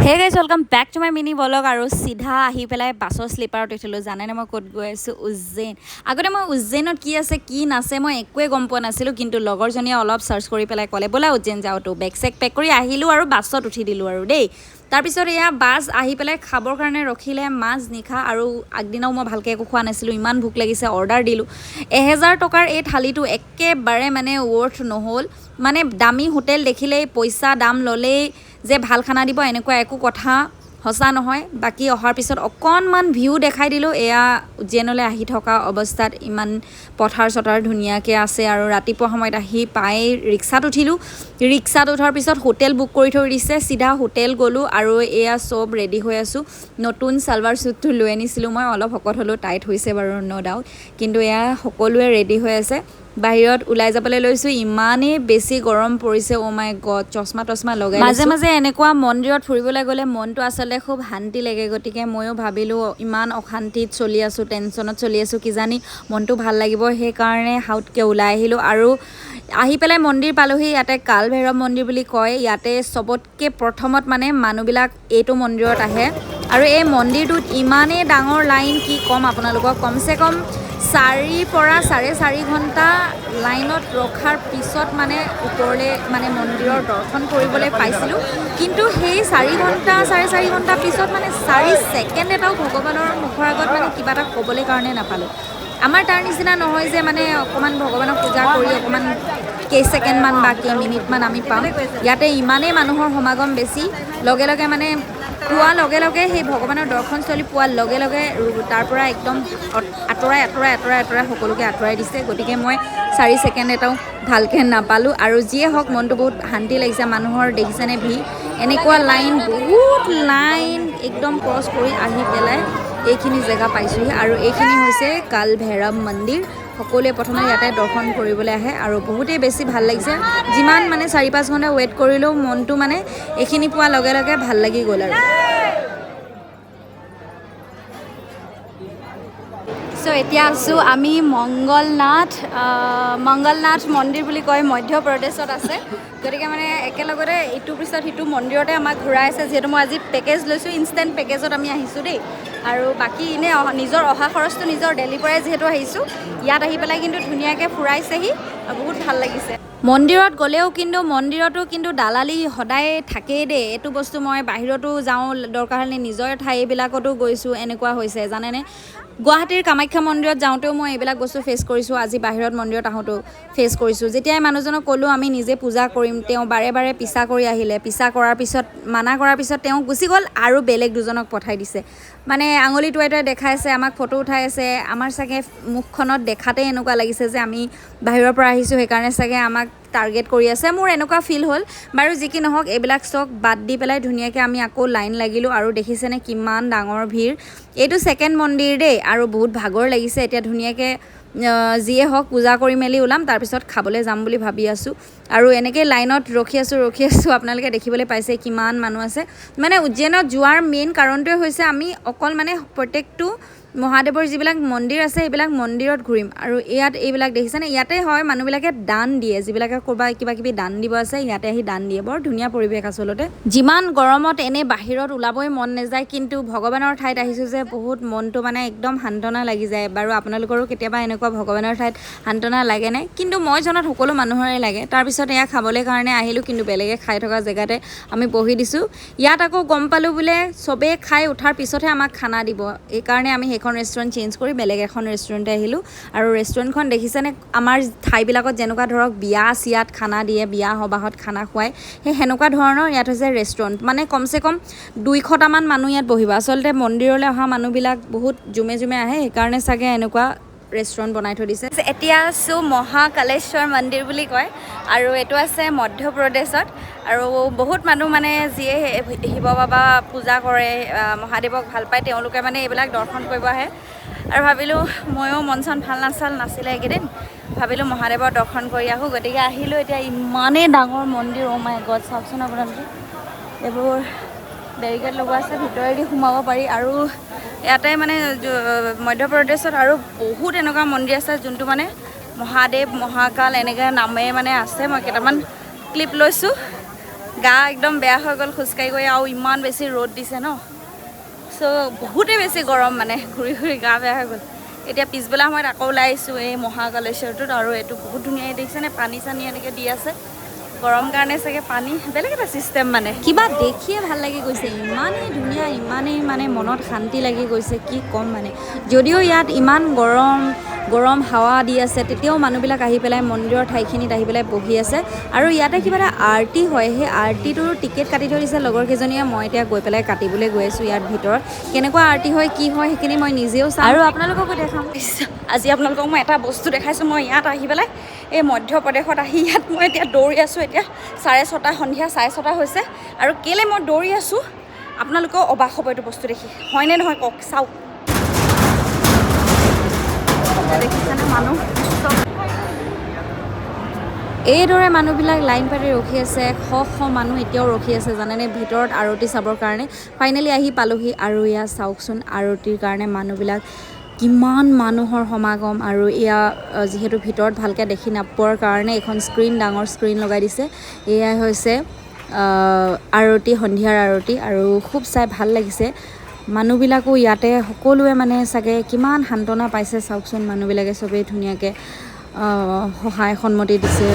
Hey guys, welcome back to my mini vlog. আৰু চিধা আহি পেলাই বাছৰ শ্লিপাৰত উঠিলোঁ। জানেনে মই ক'ত গৈ আছোঁ? উজ্জৈন। আগতে মই উজ্জৈনত কি আছে কি নাছে মই একোৱে গম পোৱা নাছিলোঁ, কিন্তু লগৰজনীয়ে অলপ চাৰ্চ কৰি পেলাই ক'লে ব'লা উজ্জৈন যাওঁ। তো বেগ চেগ পেক কৰি আহিলোঁ আৰু বাছত উঠি দিলোঁ আৰু দেই। তাৰপিছত এয়া বাছ আহি পেলাই খাবৰ কাৰণে ৰখিলে মাজ নিশা। আৰু আগদিনাও মই ভালকৈ একো খোৱা নাছিলোঁ, ইমান ভোক লাগিছে, অৰ্ডাৰ দিলোঁ। 1000 টকাৰ এই থালিটো একেবাৰে মানে ৱৰ্থ নহ'ল। মানে দামী হোটেল দেখিলেই পইচা দাম ল'লেই যে ভাল খানা দিব এনেকুৱা একো কথা সঁচা নহয়। বাকী অহাৰ পিছত অকণমান ভিউ দেখাই দিলোঁ। এয়া উজ্জৈনলৈ আহি থকা অৱস্থাত ইমান পথাৰ চথাৰ ধুনীয়াকৈ আছে। আৰু ৰাতিপুৱা সময়ত আহি পাই ৰিক্সাত উঠিলোঁ। ৰিক্সাত উঠাৰ পিছত হোটেল বুক কৰি থৈ দিছে, চিধা হোটেল গ'লোঁ। আৰু এয়া চব ৰেডি হৈ আছোঁ। নতুন ছালৱাৰ চুটটো লৈ আনিছিলোঁ মই, অলপ শকত হ'লেও টাইট হৈছে বাৰু, ন' ডাউট। কিন্তু এয়া সকলোৱে ৰেডি হৈ আছে। বাহিৰত ওলাই যাবলৈ লৈছোঁ, ইমানেই বেছি গৰম পৰিছে, অ' মাই গড। চশমা তচমা লগাই মাজে মাজে এনেকুৱা মন্দিৰত ফুৰিবলৈ গ'লে মনটো আচলতে খুব শান্তি লাগে। গতিকে ময়ো ভাবিলোঁ ইমান অশান্তিত চলি আছোঁ, টেনশ্যনত চলি আছোঁ, কিজানি মনটো ভাল লাগিব, সেইকাৰণে হাউতকৈ ওলাই আহিলোঁ। আৰু আহি পেলাই মন্দিৰ পালোহি। ইয়াতে কাল ভৈৰৱ মন্দিৰ বুলি কয়। ইয়াতে চবতকৈ প্ৰথমত মানে মানুহবিলাক এইটো মন্দিৰত আহে। আৰু এই মন্দিৰটোত ইমানেই ডাঙৰ লাইন, কি ক'ম আপোনালোকক, কমচে কম 4ৰ পৰা 4.5 ঘণ্টা লাইনত ৰখাৰ পিছত মানে ওপৰলৈ মানে মন্দিৰৰ দৰ্শন কৰিবলৈ পাইছিলোঁ। কিন্তু সেই 4 ঘণ্টা 4.5 ঘণ্টা পিছত মানে 4 ছেকেণ্ড এটাও ভগৱানৰ মুখৰ আগত মানে কিবা এটা ক'বলৈ কাৰণে নাপালোঁ। আমাৰ তাৰ নিচিনা নহয় যে মানে অকণমান ভগৱানক পূজা কৰি অকণমান কেইছেকেণ্ডমান বা কেইমিনিটমান আমি পাম। ইয়াতে ইমানেই মানুহৰ সমাগম বেছি, লগে লগে মানে পোৱাৰ লগে লগে সেই ভগৱানৰ দৰ্শনস্থলী পোৱাৰ লগে লগে তাৰ পৰা একদম আঁতৰাই আঁতৰাই আঁতৰাই আঁতৰাই সকলোকে আঁতৰাই দিছে। গতিকে মই 4 ছেকেণ্ড এটাও ভালকৈ নাপালোঁ। আৰু যিয়ে হওক মনটো বহুত শান্তি লাগিছে। মানুহৰ দেখিছেনে ভিৰ, এনেকুৱা লাইন, বহুত লাইন একদম ক্ৰছ কৰি আহি পেলাই এইখিনি জেগা পাইছোঁহি। আৰু এইখিনি হৈছে কাল ভৈৰৱ মন্দিৰ। সকলোৱে প্ৰথমে ইয়াতে দৰ্শন কৰিবলৈ আহে আৰু বহুতেই বেছি ভাল লাগিছে। যিমান মানে 4-5 ঘণ্টা ৱেইট কৰিলেও মনটো মানে এইখিনি পোৱাৰ লগে লগে ভাল লাগি গ'ল। আৰু চ' এতিয়া আছোঁ আমি মংগলনাথ মংগলনাথ মন্দিৰ বুলি কয়, মধ্যপ্ৰদেশত আছে। গতিকে মানে একেলগতে ইটোৰ পিছত সিটো মন্দিৰতে আমাক ঘূৰাই আছে। যিহেতু মই আজি পেকেজ লৈছোঁ, ইনষ্টেণ্ট পেকেজত আমি আহিছোঁ দেই। আৰু বাকী এনেই নিজৰ অহা খৰচটো নিজৰ দেলহিৰ পৰাই যিহেতু আহিছোঁ, ইয়াত আহি পেলাই কিন্তু ধুনীয়াকৈ ফুৰাইছেহি আৰু বহুত ভাল লাগিছে। মন্দিৰত গ'লেও কিন্তু মন্দিৰতো কিন্তু দালালি সদায় থাকেই দেই। এইটো বস্তু মই বাহিৰতো যাওঁ, দৰকাৰ হ'লে নিজৰ ঠাইবিলাকতো গৈছোঁ, এনেকুৱা হৈছে জানেনে। গুৱাহাটীৰ কামাখ্যা মন্দিৰত যাওঁতেও মই এইবিলাক বস্তু ফেচ কৰিছোঁ, আজি বাহিৰত মন্দিৰত আহোঁতেও ফেচ কৰিছোঁ। যেতিয়াই মানুহজনক ক'লোঁ আমি নিজে পূজা কৰিম, তেওঁ বাৰে বাৰে পিছা কৰি আহিলে। পিছা কৰাৰ পিছত, মানা কৰাৰ পিছত তেওঁ গুচি গ'ল আৰু বেলেগ দুজনক পঠাই দিছে। মানে আঙুলি টোৱাই টোৱাই দেখাইছে, আমাক ফটো উঠাই আছে। আমাৰ চাগে মুখখনত দেখাতে এনেকুৱা লাগিছে যে আমি বাহিৰৰ পৰা আহিছোঁ, সেইকাৰণে চাগে আমাক টাৰ্গেট কৰি আছে, মোৰ এনেকুৱা ফিল হ'ল। বাৰু যি কি নহওক, এইবিলাক চব বাদ দি পেলাই ধুনীয়াকৈ আমি আকৌ লাইন লাগিলোঁ। আৰু দেখিছেনে কিমান ডাঙৰ ভিৰ। এইটো ছেকেণ্ড মন্দিৰ দেই। আৰু বহুত ভাগৰ লাগিছে। এতিয়া ধুনীয়াকৈ যিয়ে হওক পূজা কৰি মেলি ওলাম, তাৰপিছত খাবলৈ যাম বুলি ভাবি আছোঁ। আৰু এনেকৈ লাইনত ৰখি আছোঁ ৰখি আছোঁ, আপোনালোকে দেখিবলৈ পাইছে কিমান মানুহ আছে। মানে উজ্জৈনত যোৱাৰ মেইন কাৰণটোৱে হৈছে আমি অকল মানে প্ৰত্যেকটো মহাদেৱৰ যিবিলাক মন্দিৰ আছে সেইবিলাক মন্দিৰত ঘূৰিম। আৰু ইয়াত এইবিলাক দেখিছেনে, ইয়াতে হয় মানুহবিলাকে দান দিয়ে, যিবিলাকে ক'ৰবাত কিবা কিবি দান দিব আছে ইয়াতে আহি দান দিয়ে। বৰ ধুনীয়া পৰিৱেশ আচলতে। যিমান গৰমত এনেই বাহিৰত ওলাবই মন নাযায়, কিন্তু ভগৱানৰ ঠাইত আহিছোঁ যে বহুত মনটো মানে একদম সান্তনা লাগি যায়। বাৰু আপোনালোকৰো কেতিয়াবা এনেকুৱা ভগৱানৰ ঠাইত সান্তনা লাগেনে? কিন্তু মই জনাত সকলো মানুহৰে লাগে। তাৰপিছত এয়া খাবলৈ কাৰণে আহিলোঁ, কিন্তু বেলেগে খাই থকা জেগাতে আমি বহি দিছোঁ। ইয়াত আকৌ গম পালোঁ বোলে চবেই খাই উঠাৰ পিছতহে আমাক খানা দিব, এইকাৰণে আমি সেইখন ৰেষ্টুৰেণ্ট চেঞ্জ কৰি বেলেগ এখন ৰেষ্টুৰেণ্টে আহিলোঁ। আৰু ৰেষ্টুৰেণ্টখন দেখিছেনে, আমাৰ ঠাইবিলাকত যেনেকুৱা ধৰক বিয়া চিয়াত খানা দিয়ে, বিয়া সবাহত খানা খুৱায়, সেই সেনেকুৱা ধৰণৰ ইয়াত হৈছে ৰেষ্টুৰেণ্ট। মানে কমচে কম 200টামান মানুহ ইয়াত বহিব। আচলতে মন্দিৰলৈ অহা মানুহবিলাক বহুত জুমে জুমে আহে, সেইকাৰণে চাগে এনেকুৱা ৰেষ্টুৰেণ্ট বনাই থৈ দিছে। এতিয়া আছোঁ মহাকালেশ্বৰ মন্দিৰ বুলি কয়, আৰু এইটো আছে মধ্যপ্ৰদেশত। আৰু বহুত মানুহ মানে যিয়ে শিৱ বাবা পূজা কৰে, মহাদেৱক ভাল পায়, তেওঁলোকে মানে এইবিলাক দৰ্শন কৰিব আহে। আৰু ভাবিলোঁ ময়ো মন চন ভাল নাছিলে এইকেইদিন, ভাবিলোঁ মহাদেৱৰ দৰ্শন কৰি আহোঁ, গতিকে আহিলোঁ। এতিয়া ইমানেই ডাঙৰ মন্দিৰ, অ' মাই গড, চাওকচোন আপোনালোকে। এইবোৰ বেৰিকেড লগোৱা আছে, ভিতৰেদি সোমাব পাৰি। আৰু ইয়াতে মানে মধ্যপ্ৰদেশত আৰু বহুত এনেকুৱা মন্দিৰ আছে যোনটো মানে মহাদেৱ মহাকাল এনেকৈ নামে মানে আছে। মই কেইটামান ক্লিপ লৈছোঁ, গা একদম বেয়া হৈ গ'ল খোজকাঢ়ি গৈ, আৰু ইমান বেছি ৰ'দ দিছে ন, চ' বহুতেই বেছি গৰম, মানে ঘূৰি ঘূৰি গা বেয়া হৈ গ'ল। এতিয়া পিছবেলা সময়ত আকৌ ওলাই আহিছোঁ এই মহাকালেশ্বৰটোত, আৰু এইটো বহুত ধুনীয়া দেখিছেনে, পানী চানী এনেকৈ দি আছে, গৰম কাৰণে চাগে পানী বেলেগ এটা চিষ্টেম, মানে কিবা দেখিয়ে ভাল লাগি গৈছে, ইমানেই ধুনীয়া, ইমানেই মানে মনত শান্তি লাগি গৈছে কি ক'ম মানে। যদিও ইয়াত ইমান গৰম গৰম হাৱা দি আছে, তেতিয়াও মানুহবিলাক আহি পেলাই মন্দিৰৰ ঠাইখিনিত আহি পেলাই বহি আছে। আৰু ইয়াতে কিবা এটা আৰতি হয়, সেই আৰতিটোৰ টিকেট কাটি থৈ দিছে লগৰ কেইজনীয়ে। মই এতিয়া গৈ পেলাই কাটিবলৈ গৈ আছোঁ। ইয়াৰ ভিতৰত কেনেকুৱা আৰতি হয় কি হয় সেইখিনি মই নিজেও চাম আৰু আপোনালোককো দেখাম। আজি আপোনালোকক মই এটা বস্তু দেখাইছোঁ, মই ইয়াত আহি পেলাই এই মধ্যপ্ৰদেশত আহি ইয়াত মই এতিয়া দৌৰি আছোঁ। এতিয়া 6:30, সন্ধিয়া 6:30 হৈছে, আৰু কেলৈ মই দৌৰি আছোঁ আপোনালোকেও অবাক হ'ব এইটো বস্তু দেখি, হয়নে নহয় কওক। চাওক, দেখিছেনে মানুহ চব এইদৰে মানুহবিলাক লাইন পাতি ৰখি আছে, শ শ মানুহ এতিয়াও ৰখি আছে জানেনে ভিতৰত আৰতি চাবৰ কাৰণে। ফাইনেলি আহি পালোহি, আৰু এয়া চাওকচোন আৰতিৰ কাৰণে মানুহবিলাক কিমান মানুহৰ সমাগম। আৰু এয়া যিহেতু ভিতৰত ভালকৈ দেখি নাপোৱাৰ কাৰণে এখন স্ক্ৰীণ, ডাঙৰ স্ক্ৰীণ লগাই দিছে। এয়াই হৈছে আৰতি, সন্ধিয়াৰ আৰতি, আৰু খুব চাই ভাল লাগিছে। মানুহবিলাকো ইয়াতে সকলোৱে মানে চাগে কিমান সান্তনা পাইছে চাওকচোন, মানুহবিলাকে চবেই ধুনীয়াকৈ সহায় সন্মতি দিছে।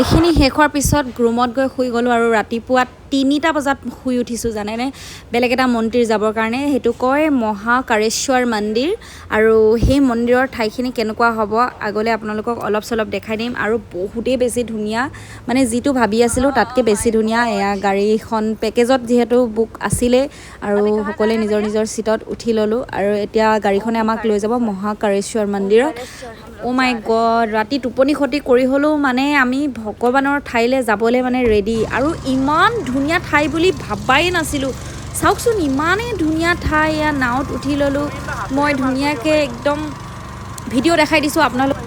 এইখিনি শেষ হোৱাৰ পিছত ৰুমত গৈ শুই গ'লোঁ, আৰু ৰাতিপুৱা 3টা বজাত শুই উঠিছোঁ জানেনে, বেলেগ এটা মন্দিৰ যাবৰ কাৰণে। সেইটো কয় মহাকাৰেশ্বৰ মন্দিৰ, আৰু সেই মন্দিৰৰ ঠাইখিনি কেনেকুৱা হ'ব আগলৈ আপোনালোকক অলপ চলপ দেখাই দিম। আৰু বহুতেই বেছি ধুনীয়া, মানে যিটো ভাবি আছিলোঁ তাতকৈ বেছি ধুনীয়া। এয়া গাড়ীখন পেকেজত যিহেতু বুক আছিলেই, আৰু সকলোৱে নিজৰ নিজৰ ছিটত উঠি ল'লোঁ, আৰু এতিয়া গাড়ীখনে আমাক লৈ যাব মহাকাৰেশ্বৰ মন্দিৰত। অ' মাই গড, ৰাতি টোপনি ক্ষতি কৰি হ'লেও মানে আমি ভগৱানৰ ঠাইলৈ যাবলৈ মানে ৰেডি। আৰু ইমান ধুনীয়া ঠাই বুলি ভাবাই নাছিলোঁ, চাওকচোন ইমানেই ধুনীয়া ঠাই। এয়া নাৱত উঠি ল'লোঁ মই, ধুনীয়াকৈ একদম ভিডিঅ' দেখাই দিছোঁ আপোনালোক।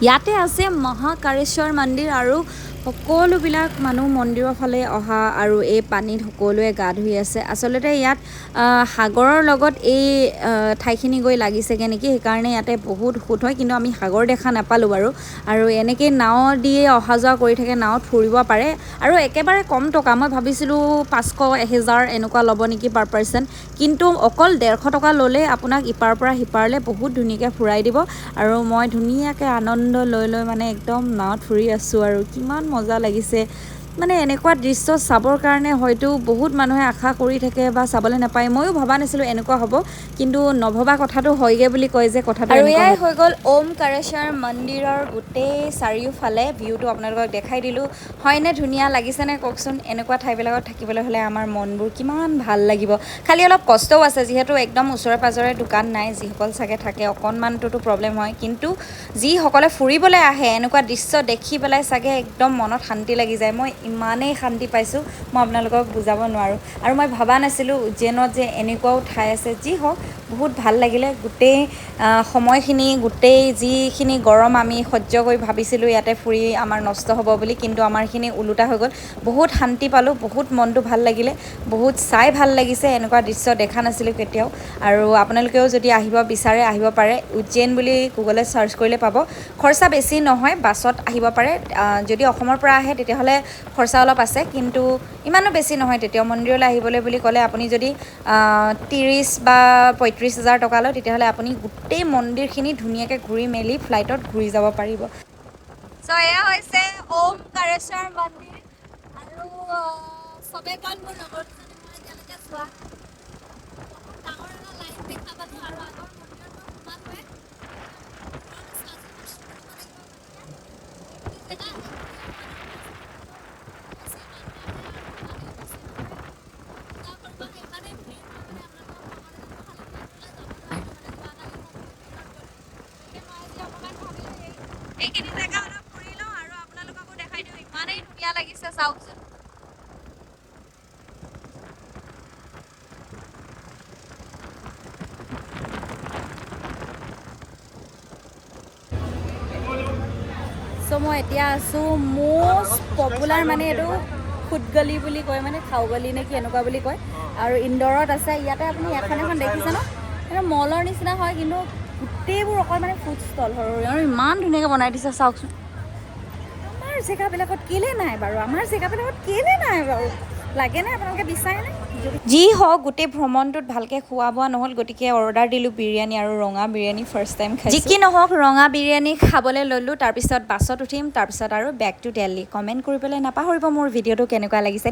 ইয়াতে আছে মহাকাৰেশ্বৰ মন্দিৰ, আৰু সকলোবিলাক মানুহ মন্দিৰৰ ফালে অহা, আৰু এই পানীত সকলোৱে গা ধুই আছে। আচলতে ইয়াত সাগৰৰ লগত এই ঠাইখিনি গৈ লাগিছেগৈ নেকি, সেইকাৰণে ইয়াতে বহুত সোঁত হয়, কিন্তু আমি সাগৰ দেখা নাপালোঁ বাৰু। আৰু এনেকৈ নাও দিয়ে অহা যোৱা কৰি থাকে, নাৱত ফুৰিব পাৰে, আৰু একেবাৰে কম টকা। মই ভাবিছিলোঁ 500 1000 এনেকুৱা ল'ব নেকি পাৰ পাৰ্চন, কিন্তু অকল 150 টকা ল'লে আপোনাক ইপাৰৰ পৰা সিপাৰলৈ বহুত ধুনীয়াকৈ ফুৰাই দিব। আৰু মই ধুনীয়াকৈ আনন্দ লৈ লৈ মানে একদম নাৱত ফুৰি আছোঁ, আৰু কিমান মজা লাগিছে। মানে এনেকুৱা দৃশ্য চাবৰ কাৰণে হয়তো বহুত মানুহে আশা কৰি থাকে বা চাবলৈ নাপায়। ময়ো ভবা নাছিলোঁ এনেকুৱা হ'ব, কিন্তু নভবা কথাটো হয়গৈ বুলি কয় যে কথাটো। আৰু এয়াই হৈ গ'ল ওমকাৰেশ্বৰ মন্দিৰৰ গোটেই চাৰিওফালে ভিউটো আপোনালোকক দেখাই দিলোঁ। হয়নে ধুনীয়া লাগিছেনে কওকচোন? এনেকুৱা ঠাইবিলাকত থাকিবলৈ হ'লে আমাৰ মনবোৰ কিমান ভাল লাগিব। খালি অলপ কষ্টও আছে, যিহেতু একদম ওচৰে পাঁজৰে দোকান নাই, যিসকল চাগে থাকে অকণমানটোতো প্ৰব্লেম হয়, কিন্তু যিসকলে ফুৰিবলৈ আহে এনেকুৱা দৃশ্য দেখি পেলাই চাগে একদম মনত শান্তি লাগি যায়। মই ইমানেই শান্তি পাইছোঁ, মই আপোনালোকক বুজাব নোৱাৰোঁ। আৰু মই ভবা নাছিলোঁ উজ্জৈনত যে এনেকুৱাও ঠাই আছে। যি হওক, বহুত ভাল লাগিলে গোটেই সময়খিনি, গোটেই যিখিনি গৰম আমি সহ্য কৰি ভাবিছিলোঁ ইয়াতে ফুৰি আমাৰ নষ্ট হ'ব বুলি, কিন্তু আমাৰখিনি ওলোটা হৈ গ'ল। বহুত শান্তি পালোঁ, বহুত মনটো ভাল লাগিলে, বহুত চাই ভাল লাগিছে। এনেকুৱা দৃশ্য দেখা নাছিলোঁ কেতিয়াও। আৰু আপোনালোকেও যদি আহিব বিচাৰে আহিব পাৰে, উজ্জৈন বুলি গুগলত চাৰ্চ কৰিলে পাব। খৰচা বেছি নহয়, বাছত আহিব পাৰে। যদি অসমৰ পৰা আহে তেতিয়াহ'লে খৰচা অলপ আছে, কিন্তু ইমানো বেছি নহয়। তেতিয়াও মন্দিৰলৈ আহিবলৈ বুলি ক'লে আপুনি যদি 30 বা 35 হাজাৰ টকা লয়, তেতিয়াহ'লে আপুনি গোটেই মন্দিৰখিনি ধুনীয়াকৈ ঘূৰি মেলি ফ্লাইটত ঘূৰি যাব পাৰিব। চ' এয়া হৈছে ওমকাৰেশ্বৰ মন্দিৰ, আৰু চবে কয় মোৰ লগৰকেইজনী মই এতিয়ালৈকে যোৱা বহুত ডাঙৰ এটা লাইন দেখা পালোঁ, আৰু আগৰ মন্দিৰত মই সোমালোৱে। ধুনীয়া লাগিছে চাওকচোন। চ' মই এতিয়া আছোঁ মষ্ট পপুলাৰ, মানে এইটো ফুটগলি বুলি কয়, মানে খাওগলি নে কি এনেকুৱা বুলি কয়, আৰু ইন্দোৰত আছে। ইয়াতে আপুনি এখন এখন দেখিছে ন, এইটো মলৰ নিচিনা হয়, কিন্তু গোটেইবোৰ অকল মানে ফুড ষ্টল সৰু সৰু, আৰু ইমান ধুনীয়াকৈ বনাই দিছে, চাওকচোন। আমাৰ জেগাবিলাকত কেলৈ নাই বাৰু? আমাৰ জেগাবিলাকত কেলৈ নাই বাৰু? লাগেনে? আপোনালোকে বিচাৰেনে? যি হওক, গোটেই ভ্ৰমণটোত ভালকৈ খোৱা বোৱা নহ'ল, গতিকে অৰ্ডাৰ দিলোঁ বিৰিয়ানী আৰু ৰঙা বিৰিয়ানী ফাৰ্ষ্ট টাইম খাইছোঁ। যি কি নহওক, ৰঙা বিৰিয়ানী খাবলৈ ল'লোঁ, তাৰপিছত বাছত উঠিম, তাৰপিছত আৰু বেক টু দিল্লী। কমেণ্ট কৰিবলৈ নাপাহৰিব মোৰ ভিডিঅ'টো কেনেকুৱা লাগিছে।